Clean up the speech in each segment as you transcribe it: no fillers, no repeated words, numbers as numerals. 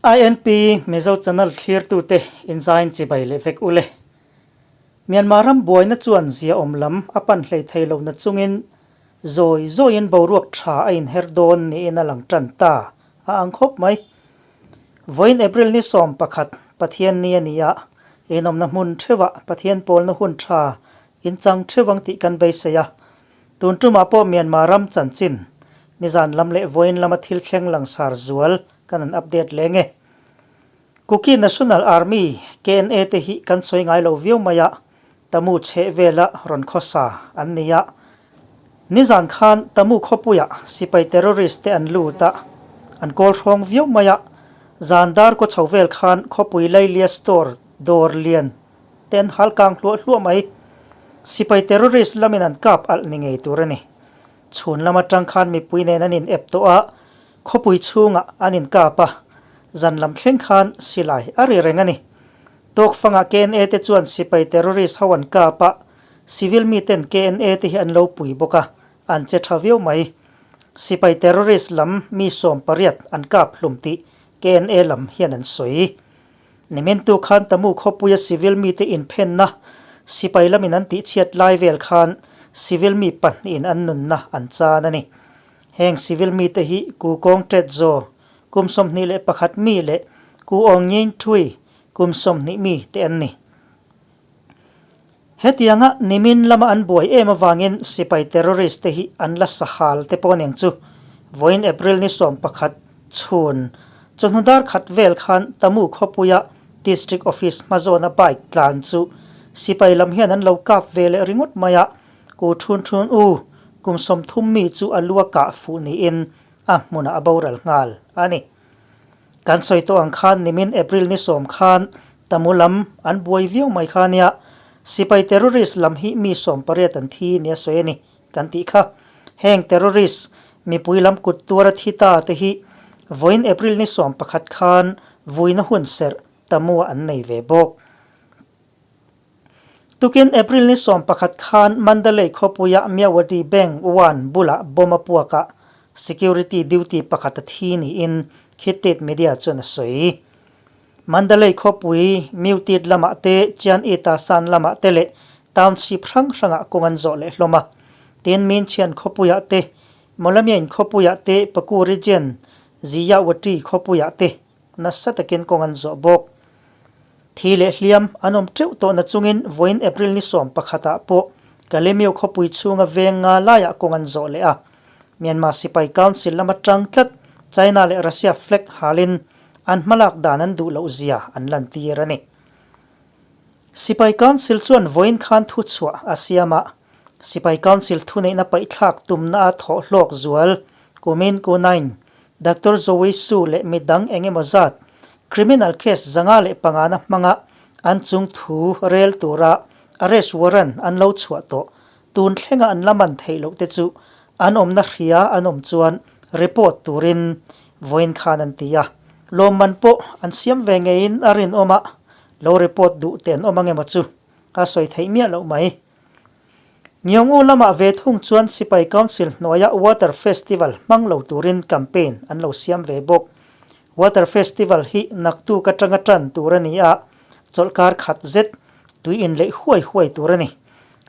INP Mizo Channel thlirtute inzain chibai leh vek ule. Myanmar ram buaina chuan ziaawm lam a pan hlei thei lo na chungin zawi zawiin boruak tha a inher dawn niin a lang tan ta a ang khawp mai. Vawiin April ni 11 Pathian ni a ni a, inawmna hmun theuhah Pathian pawlna hun tha inchang theuh ang tih kan beisei a. Tun tumah pawh Myanmar ram chanchin nizan lam leh vawiin lama thil thleng langsar zual kan han update leng e. Kuki National Army, KNA, te hi kan sawi ngai lo viau mai a, Tamu chheh vela rawn khawsa an ni a. Nizan khan Tamu khawpuiah sipai terrorist te an lut a, an kawl hrawng viau mai a. Zan dar kaw chho vel khan khawpui Lailia store dawr lian te an hal kang hluah hluah mai. Sipai terrorist lamin an kap alh ni ngei tur a ni. Chhun lam atang khan mipui nen an in ep tawh a, Khawpui chhungah an inkap a, zan lam thleng khan silai a ri reng a ni. Tawkfangah KNA te chuan sipai terrorist ho an kap a, civil miten KNA te hi an lo pui bawk a, an che tha viau mai. Sipai terrorist lam mi 18 an kap hlum tih KNA lam hian an sawi. Nimintu khan Tamu khawpuia civil mite inphenna sipai lamin an tihchhiat lai vel khan civil mi pahnihin an nunna an chan a ni. Heng civil mite hi Ku Kawng Tet Zaw, kum 21 mi leh Ku Aung Nyein Thui, kum 20 mi te an ni. Hetianga nimin lama an buai em avangin sipai terrorist te hi an la sahal te pawh aniang chu. Vawiin April ni 11 chhun chawhnu dar khat vel khan Tamu khawpuia District Office hmazawna bike tlan chu sipai lam hian an lo kap ve leh ringawt mai a, Ku Thun Thun U, kum 30 mi chu a lu a kah fuh niin a hmunah a boral nghal a ni. Kan sawi tawh ang khan nimin April ni 10 khan Tamu lam an buai viau mai kha nia, sipai terrorist lam hi mi 18 an thi nia sawi a ni kan tih kha. Heng terrorist mipui lam kut tuar a thi ta te hi vawiin April ni 11 khan vuina hun serh Tamu ah an nei ve bawk. Tukin April ni 11 khan Mandalay khawpuia Myawaddy Bank One bulah bomb a puak a, security duty pakhat a thi niin Khit Tit Media chuan a sawi. Mandalay khawpui Mewtit lamah te, Chian Ita San lamah te leh township hrang hrangah kawng an zawh leh hlawm a. Tin, Minchian khawpuiah te, Mawlamyain khawpuiah te, Paku region Ziyawati khawpuiah te nasa takin kawng an zawh bawk. Thi leh hliam an awm teuh tawh na chungin vawiin April ni 11 ah pawh Kalemyo khawpui chhunga veng nga laiah kawng an zawh leh a. Myanmar Sipai Council lama tang tlat China leh Russia flag halin an hmalak dan an duh loh zia an lantir a ni. Sipai Council chuan vawiin khan thuchhuah a siam a, Sipai Council thuneihna paihthlak tumna a thawh hlawk zual kumin Kunain Doctor Zoe Su leh midang eng emaw zat criminal case 505 na hmanga an chung thu rel tura arrest warrant an lo chhuah tawh tun thlenga an la man theih loh te chu an awmna hria an awm chuan report turin vawiin khan an ti a. Lawmman pawh an siam ve ngeiin a rinawm a, lo report duh te an awm ang emaw chu a sawi theih miah loh mai. Ngiawngu lamah ve thung chuan Sipai Council hnuaia Water Festival hmang lo turin campaign an lo siam ve bawk. Water Festival hi naktuk atanga tan tur a ni a, chawlhkar khat zet tui inleih huai huai tur a ni.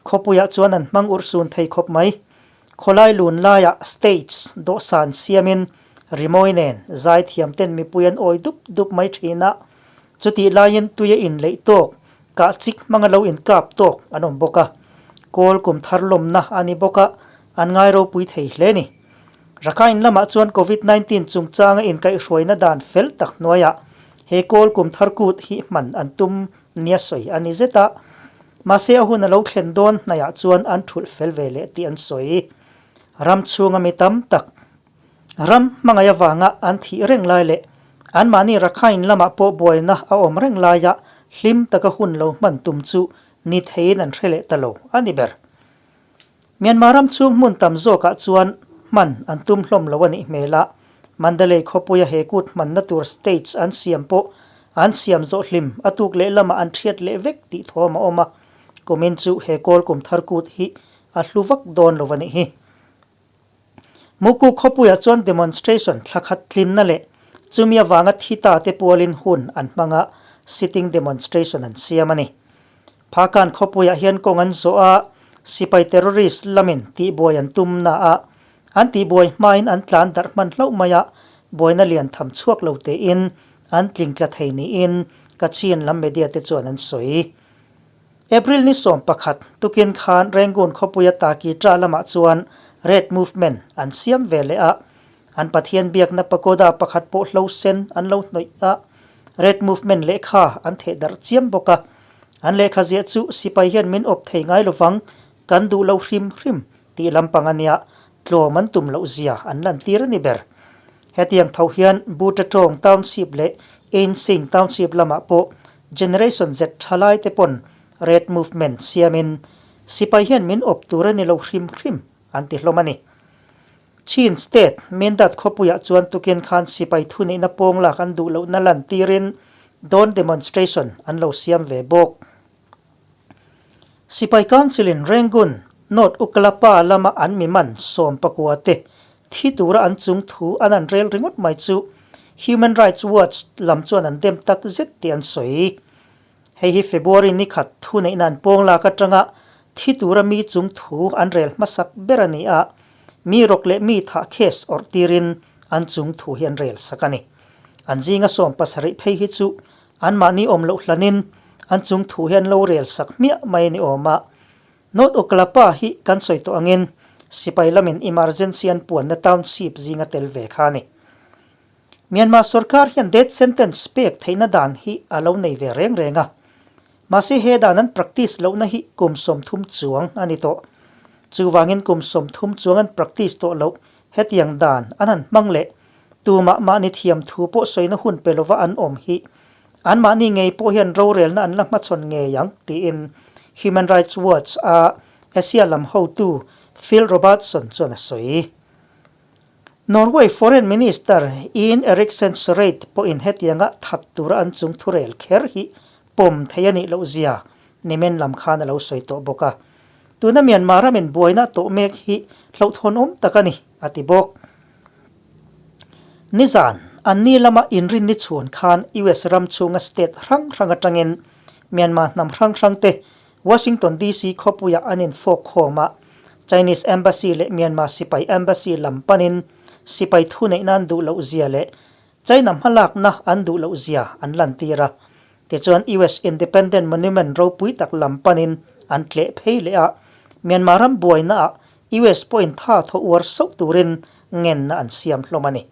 Khawpuiah chuan an hmang urhsun thei khawp mai. Khawlai lun laiah stage dawhsan siamin rimawi nen zaithiam ten mipui an awi dup dup mai thin a, chutih laiin tui a inleih tawk Kah chik hmanga lo inkap tawk an awm bawk a, kawl kum thar lawmna a ni bawk a, an ngai ropui thei hle ni. Rakhine lamah chuan Covid 19 chungchanga inkaihhruaina dan fel tak hnuaiah he kawl kum thar kut hi hman an tum nia sawi a ni zet a, mahse a hun a lo thlen dawn hnaihah chuan an thulh fel ve leh tih an sawi. Ram chhunga mi tam tak Ram hmangaih avanga an thih reng lai leh anmahni Rakhine lamah pawh buaina a awm reng laia hlim taka hun lo hman tum chu ni theiin an hre leh ta lo a ni ber. Myanmar ram chhung hmun tam zawkah chuan hman an tum hlawm lo a nih hmel a, Mandalay khawpuia he kut hmanna tur stage an siam pawh an siam zawh hlim a tuk leh lamah an thiat leh vek tih thawm a awm a, kumin chu he kawl kum thar kut hi a hlu vak dawn lo a nih hi. Muku khawpuiah chuan demonstration thla khat tlinna leh Chumi avanga thi ta te pualin hun an hmang a, sitting demonstration an siam a ni. Phakan khawpuiah hian kawng an zawh a, sipai terrorist lamin tihbuai an tum na a, an tihbuai hmain an tlan darh hman hlauh mai a, buaina lian tham chhuak lo tein an tlingtla thei niin Kachin lam media te chuan an sawi. April ni 11 tukin khan Rangoon khawpuia Taki Tra lamah chuan Red Movement an siam ve leh a, an Pathian biakna pagoda pakhat pawh hlo sen an lo hnawih a, Red Movement lehkha an theh darh chiam bawk a. An lehkha ziah chu sipai hian min awp thei ngai lovang, kan duh lo hrim hrim tih lampang a nia, tlawm an tum loh zia an lantir a ni ber. Hetiang tho hian Butatawng Township leh Einsing Township lamah pawh Generation Z thalai te pawn Red Movement siamin sipai hian min awp tur a ni lo hrim hrim an ti hlawm a ni. Chin State, Mindat khawpuiah chuan tukin khan sipai thuneihna pawng lak an duh lohna lantirin Dawn Demonstration an lo siam ve bawk. Sipai Council in Rangoon, North Ukalapa lama an mi man 14 te thi tura an chung thu an an rel ringawt mai chu Human Rights Watch lam chuan an dem tak zet tih an sawi. Hei hi February ni khat thu neihna an pawng lak atanga thi tura mi chung thu an rel hmasak ber a ni a, mi rawk leh mi thah case awrh tirin an chung thu hi an rel sak a ni. An zinga 17 phei hi chu Anmahni awm loh hlanin an chung thu hi an lo rel sak hmiah mai a ni awm a. North Oklapa hi kan sawi tawh angin sipai lamin emergency an puanna township zinga tel ve kha a ni. Myanmar sorkar hian death sentence pek theihna dan hi a lo nei ve reng reng a. Mahse he dan an practice lohna hi kum 30 chuang a ni tawh. Chuvangin kum 30 chuang an practice tawh loh hetiang dan an han hmang leh Tumah mahni thiam thu pawh sawina hun pe lova an awm hi anmahni ngei pawh hian rorelna an la hmachhawn ngei ang tiin Human Rights Watch a Asia lam hotu Phil Robertson chuan a sawi. Norway Foreign Minister Ine Eriksen Soreide pawhin hetianga that tura an chung thurel kher hi pawm thei a nih loh zia nimen lam khan a lo sawi tawh bawk a. Tuna Myanmar ramin buaina tawh mek hi hlauhthawn awm tak a ni, a ti bawk. Nizan, anni lama inrinni chhun khan US ram chhunga state hrang hrang atangin Myanmar hnam hrang hrang te Washington DC khawpuiah an infawk khawm a, Chinese Embassy leh Myanmar sipai Embassy lam panin sipai thuneihna an duh loh zia leh China hmalakna an duh loh zia an lantir a. Tichuan US Independent Monument ropui tak lam panin an tleh phei leh a, Myanmar ram buainaah US pawhin tha thaw uar sauh turin ngenna an siam hlawm a ni.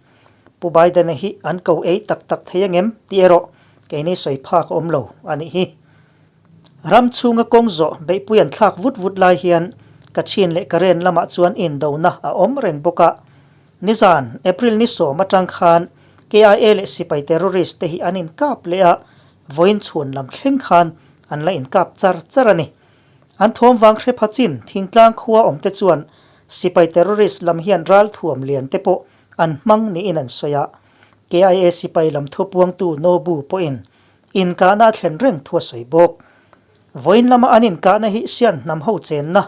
Pu Biden-a hi an ko ei tak tak thei angem tih erawh keini sawi phak a awm lo a nih hi. Ram chhunga kawng zawh beihpui an thlak vut vut lai hian Kachin leh Karen lamah chuan indona a awm reng bawk a. Nizan, April ni 10 atang khan KIA leh sipai terrorist te hi an inkap leh a, vawiin chhun lam thleng khan an la inkap char char a ni. An thawm vang hre pha chin thingtlang khua awm te chuan sipai terrorist lam hian ral thuam lian te pawh an hmang niin an sawi a. KIA sipai lam thupuangtu Nobu pawhin inkahna a thlen reng thu a sawi bawk. Vawiin lama an inkahna hi Sian hnam ho chenna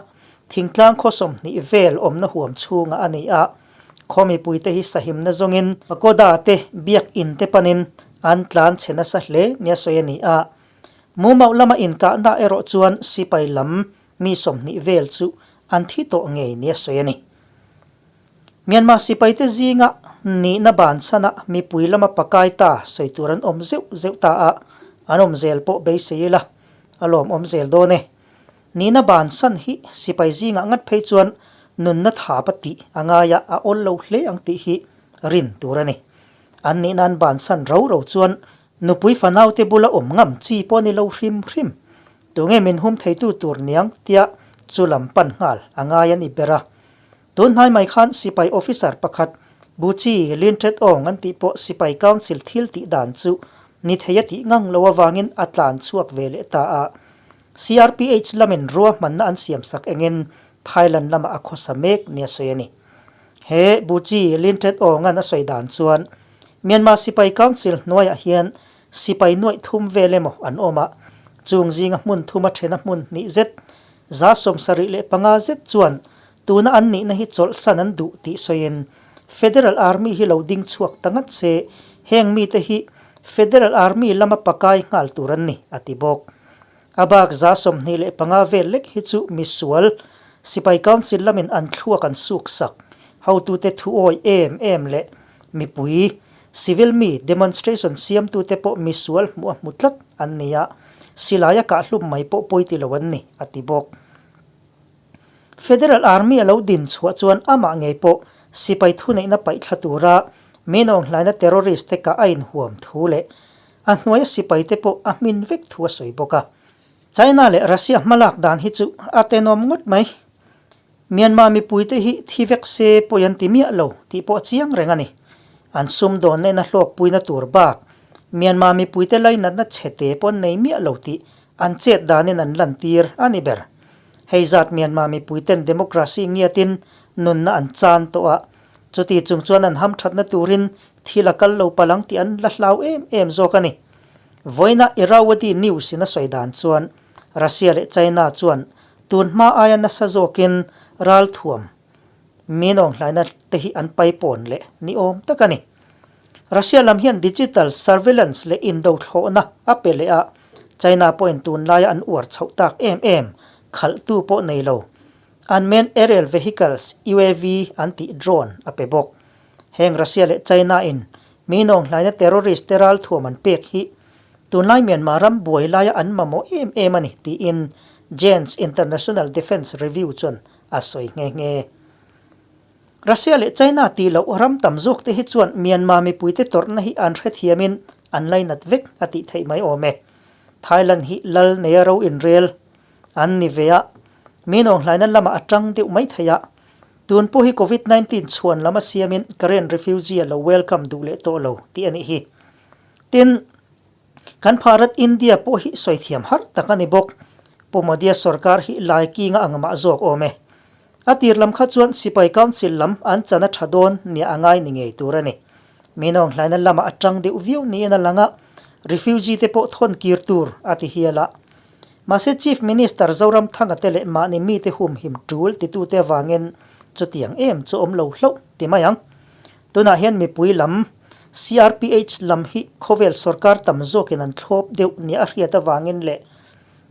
thingtlang khaw 20 vel awmna huam chhungah a ni a. Khaw mipuite hi sahimna zawngin pagoda te biak in te panin an tlan chhe nasa hle nia sawi a ni a. Mumauh lama inkahna erawh chuan sipai lam mi 20 vel chu an thi tawh ngei nia sawi a ni. Myanmar sipaite zinga nihna bansana mipui lama pakai ta sawi tur an awm zeuh zeuh ta a, an awm zel pawh beisei ila a lawm awm zel dawn e. Nihna bansan hi sipai zingah ngat phei chuan nunna thap a tih a ngai a, a awl lo hle ang tih hi rin tur a ni. An nihna an bansan ro ro chuan Nupui fanaute bula awm ngam chi pawh ni lo hrim hrim. Tunge min hum theitu tur niang tia chu lam pan nghal a ngai a ni ber a. Tun hnai mai khan sipai officer pakhat Buchi Lintret Aung an tih pawh sipai council thil tih dan chu ni thei a tih ngang lo avangin a tlan chhuak ve leh ta a. CRPH lamin ruahmanna an siam sak engin Thailand lamah a khawsa mek nia sawi a ni. He Buchi Lintret Aung-an a sawi dan chuan Myanmar Sipai Council hnuaiah hian sipai nuaih thum vel emaw an awm a, chung zinga hmun thuma thena hmun hnih zet, 75 zet chuan tuna an nihna hi chawlhsan an duh tih sawiin Federal Army hi lo ding chhuak ta ngat se, Heng mite hi Federal Army lama pakai nghal tur an ni, a ti bawk. A bak 25 vel lek hi chu misual, Sipai Council lamin an thluak an suk sak, hotute thu awi em em leh mipui, civil mi, demonstration siamtute pawh misual hmuh a hmu tlat an ni a, silai a kahhlum mai pawh pawi ti lo an ni, a ti bawk. Federal Army a lo din chhuah chuan amah ngei pawh sipai thuneihna paih thla tura min awnghlaina terrorist te kah a inhuam thu leh a hnuaia sipai te pawh a hmin vek thu a sawi bawk a. China leh Russia hmalak dan hi chu a tenawm ngawt mai. Myanmar mipuite hi thi vek se pawi an ti miah lo tih pawh a chiang reng a ni. An sumdawn nena hlawkpuina tur bak Myanmar mipuite lainatna chhete pawh an nei miah lo tih an chet danin an lantir a ni ber. Hei zat Myanmar mipuiten democracy ngiatin nunna an chan tawh a, chuti chung chuan an hamthatna turin thil a kal lo palh ang tih an la hlau em em zawk a ni. Vawiina Irrawaddy News in a sawi dan chuan Russia leh China chuan tun hma aia nasa zawkin ralthuam min awnghlaina te hi an paipawn leh ni awm tak a ni. Russia lam hian digital surveillance leh indothlawhna a pe leh a, China pawhin tunlaia an uar chhoh tak em em khalhtu pawh nei lo. Unmanned Aerial Vehicles, UAV, an tih drone a pe bawk. Heng Russia leh China in mi nawnghlaina terrorist te ralthuam an pek hi tunlai Myanmar ram buai laia an mamawh em em a ni tiin Jane's International Defence Review chuan a sawi nghe nghe. Russia leh China tih loh ram tam zawk te hi chuan Myanmar mipuite tawrhna hi an hrethiamin an lainat vek a tih theih mai awm e. Thailand hi lal neia ro inrel an ni ve a, mi nawnghlaina lamah a tang deuh mai thei a. Tun pawh hi Covid 19 chhuan lam a siamin Karen refugee a lo welcome duh leh tawh lo tih a nih hi. Tin, Kan Bharat India pawh hi sawi thiam har tak a ni bawk. Pu Modi-a sorkar hi lai kinga ang mah zawk awm e. A tir lam kha chuan Sipai Council lam an chan a tha dawn nia a ngai ni ngei tur a ni. Minawng hlaina lamah a tang deuh viau niin a lang a, refugee te pawh thawn kir tur a ti hial a. Mahse Chief Minister Zoramthanga te leh mahni mite humhim tul titute avangin chutiang em chu awm lo hlauh ti mai ang. Tunah hian mipui lam, CRPH lam hi khawvel sorkar tam zawkin an thlawp deuh nia a hriat avangin leh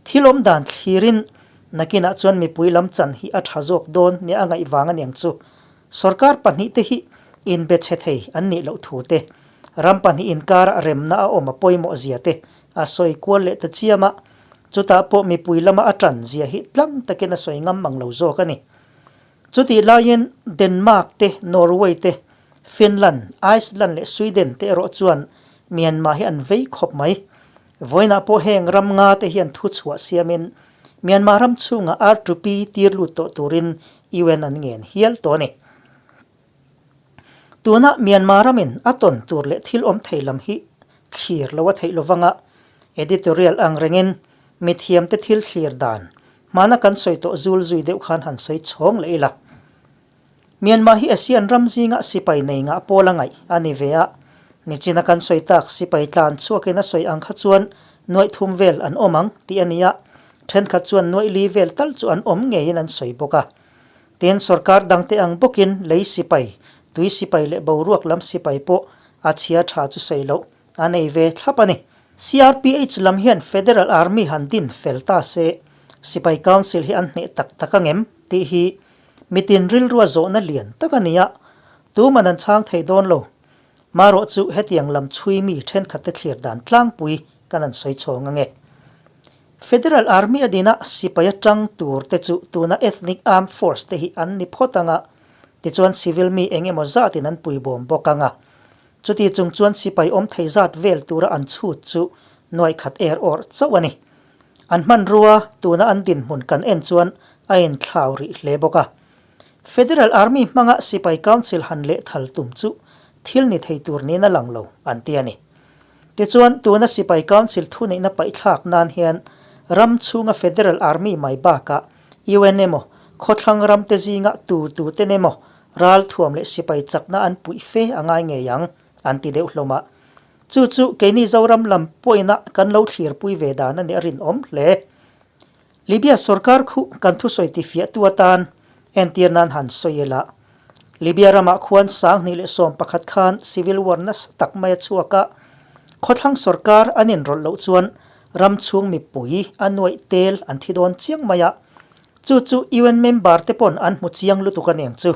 thil awm dan thlirin nakinah chuan mipui lam chan hi a tha zawk dawn nia a ngaih vang aniang chu sorkar pahnihte hi inbe chhe thei an nih loh thu te, ram pahnih inkarah remna a awm a pawimawh zia te a sawi kual leh ta chiam a, chutah pawh mipui lama a tan zia hi tlang takin a sawi ngam mang lo zawk a ni. Chutih laiin Denmark te, Norway te, Finland, Iceland leh Sweden te erawh chuan Myanmar hi an vei khawp mai. Vawiinah pawh heng ram nga te hian thu chhuah siamin Myanmar ram chhungah R2P tir lut tawh turin UN an ngen hial tawh a ni. Tuna Myanmar ramin a tawn tur leh thil awm thei lam hi thlir lo a theih lovanga editorial ang rengin mithiamte thil thlir dan Hmana kan sawi tawh zul zui deuh khan han sawi chhawng leh ila. Myanmar hi ASEAN ram zinga sipai nei ngah pawl a ngaih a ni ve a. Nichina kan sawi tak sipai tlan chhuakin a sawi ang kha chuan nuaih thum vel an awm ang tih a ni a, thenkhat chuan nuaih li vel tal chu an awm ngeiin an sawi bawk a. Tin, sorkar dangte ang bawkin lei sipai, tui sipai leh boruak lam sipai pawh a chhia tha chu sawi loh A nei ve thlap a ni. CRPH lam hian Federal Army han din fel ta se, Sipai Council hi an hneh tak tak angem tih hi mitin rilrua zawhna lian tak a ni a, tuman an chhang thei dawn lo. Marawh chu hetiang lam chhui mi thenkhatte thlir dan tlangpui kan han sawi chhawng ange. Federal Army a dina sipai atang tur te chu tuna Ethnic Armed Force te hi an ni phawt anga, tichuan civil mi eng emaw zatin an puibawm bawk anga. Chuti chung chuan sipai awm thei zat vel tura an chhut chu nuaih khat er awrh chauh a ni. An hmanrua tuna an dinhmun kan en chuan a inthlau rih hle bawk a. Federal Army hmanga sipai council han lehthal tum chu thil ni thei tur niin a lang lo an ti a ni. Tichuan tuna sipai council thuneihna paihthlak nan hian ram chhunga Federal Army mai bakah UN emaw khawthlang ramte zinga tu tuten emaw Ralthuam leh sipai chakna an puih fe a ngai ngei ang, an ti deuh hlawm a. Chu chu keini Zoram lam pawina kan lo thlirpui ve dan a nih a rinawm hle. Libya sorkar khuh kan thusawi tifiahtu atan entir nan han sawi ila. Libya ramah khuan 2011 khan civil war nasa tak mai a chhuak a, khawthlang sorkar an inrawlh loh chuan ram chhung mipui a nuaih tel an thi dawn chiang mai a, chu chu un member te pawn an hmu chiang lutuk a niang chu.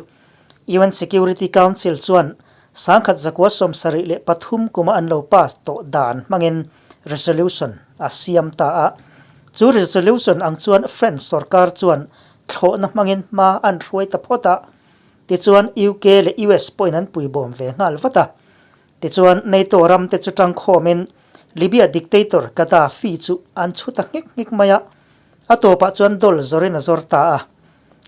Un Security Council chuan 1973 kuma an lo pass tawh dan hmangin resolution a siam ta a, chu resolution ang chuan French sorkar chuan thlawhna hmangin hma an hruai ta phawt a, tichuan UK leh US pawhin an puibawm ve nghal vat a. Tichuan NATO ram te chu tangkhawmin Libya dictator Gaddafi chu an chhu ta nghek nghek mai a, a tawpah chuan dol zawrin a zawr ta a.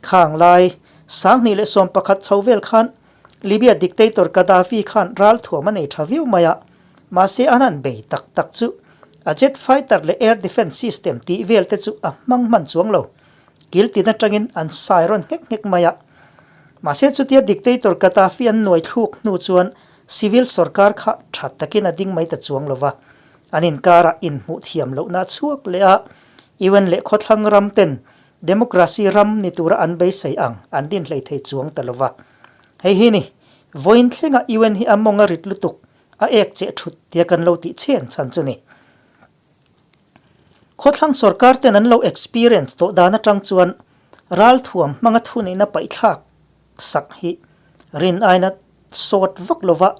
Khang lai, 2011 chho vel khan Libya dictator Gaddafi khan ralthuam a nei tha viau mai a, mahse an han bei tak tak chu a jet fighter leh air defence system tih vel te chu a hmang hman chuang lo. Kil tin atangin an sai rawn nghek nghek mai a. Mahse chutia dictator Gaddafi an nuai thluk hnu chuan civil sorkar kha tha takin a ding mai ta chuang lo va. An inkarah inhmuh thiam lohna a chhuak leh a, UN leh khawthlang ram ten democracy ram ni tura an beisei ang an din hlei thei chuang ta lo va. Hei hi ni, vawiin thlenga UN hi a mawng a rit lutuk, a ek cheh thut tia kan lo tih chhen chhan chu ni. Khawthlang sorkar ten an lo experience tawh dan atang chuan ralthuam hmanga thuneihna paihthlak sak hi rin aina sawt vak lova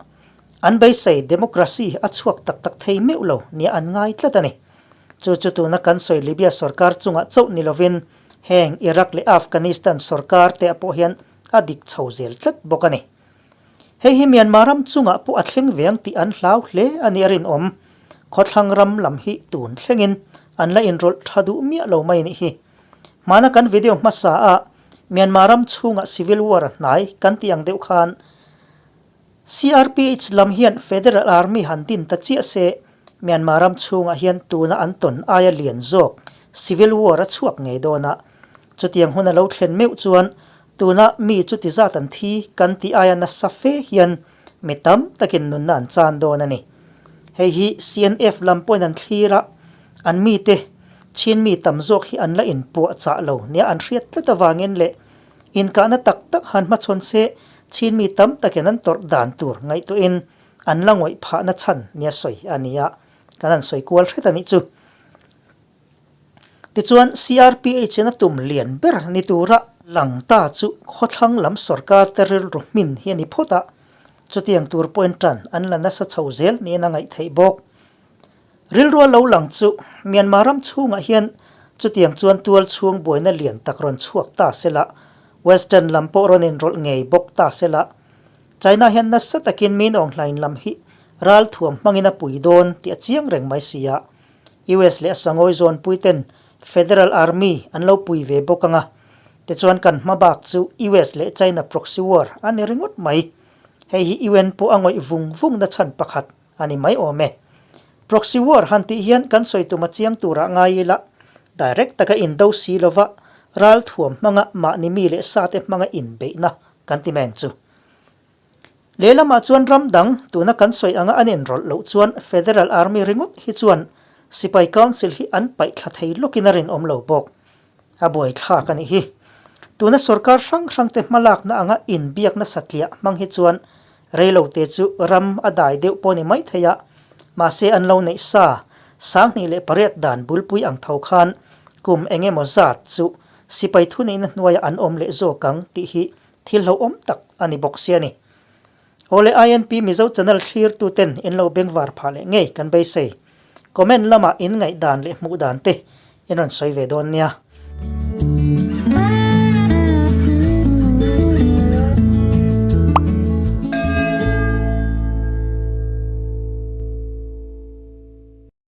an beisei democracy a chhuak tak tak thei meuh lo nia an ngai tlat a ni. Chu chu tuna kan sawi Libya sorkar chungah chauh ni lovin heng Iraq leh Afghanistan sorkar te ah pawh hian a dik chho zel tlat bawk a ni. Hei hi Myanmar ram chungah pawh a thleng veng tih an hlau hle a nih a rinawm. Khawthlang ram lam hi tun thlengin an la inrawlh tha duh miah lo mai nih hi. Hmana kan video hmasa a Myanmar ram chhungah civil war a hnai kan tih ang deuh khan CRPH lam hian Federal Army han din ta chiah se Myanmar ram chhungah hian tuna an tawn aia lian zawk civil war a chhuak ngei dawn a. Chutiang hun a lo thlen meuh chuan Tuna mi chuti zat an thi kan tih aia nasa fe hian mi tam takin nunna an chan dawn a ni. Hei hi CNF lam pawhin an thlir a, an mite chin mi tam zawk hi an la inpuah chah lo nia an hriat tlat avangin leh inkahna tak tak han hmachhawn se chin mi tam takin an tawrh dan tur ngaihtuahin an la ngawih phahna chhan nia sawi a ni a, kan han sawi kual hret a nih chu. Tichuan, CRPH-in a tum lian ber ni tura lang ta chu khawthlang lam sorkar te rilru hmin hi a ni phawt a, chutiang tur pawhin tan an la nasa chho zel niin a ngaih theih bawk. Rilrua lo lang chu Myanmar ram chhungah hian chutiang chuan tual chhung buaina lian tak rawn chhuak ta sela, Western lam pawh rawn inrawlh ngei bawk ta sela, China hian nasa takin Min Aung Hlaing lam hi ralthuam hmangin a pui dawn tih a chiang reng mai si a. US leh a sangawi zawnpui ten Federal Army an lo pui ve bawk anga, tichuan kan hma bak chu US leh China proxy war a ni ringawt mai. Hei hi UN pawh a ngawih vung vung na chhan pakhat a ni mai awm e. Proxy war han tih hian kan sawi tum a chiang turah ngai ila, direct taka indo si lova ralthuam hmanga mahni mi leh sate hmanga inbeihna kan ti mai ang chu. Lehlamah chuan ram dang tuna kan sawi anga an inrawlh loh chuan Federal Army ringawt hi chuan Sipai Council hi an paih thla thei lawkin a rinawm lo bawk. A buaithlak a nih hi. Tuna sorkar hrang hrangte hmalakna anga inbiakna satliah hmang hi chuan reilote chu ram a dai deuh pawh ni mai thei a, mahse an lo neih sa 2008 dan bulpui ang tho khan kum eng emaw zat chu sipai thuneihna hnuaiah an awm leh zawk ang tih hi Thil hlauhawm tak a ni bawk sia ni. Awle INP Mizo channel thlir tu ten in lo bengvar phah leh ngei kan beisei. Comment lamah in ngaihdan leh hmuh dan te in rawn sawi ve dawn nia.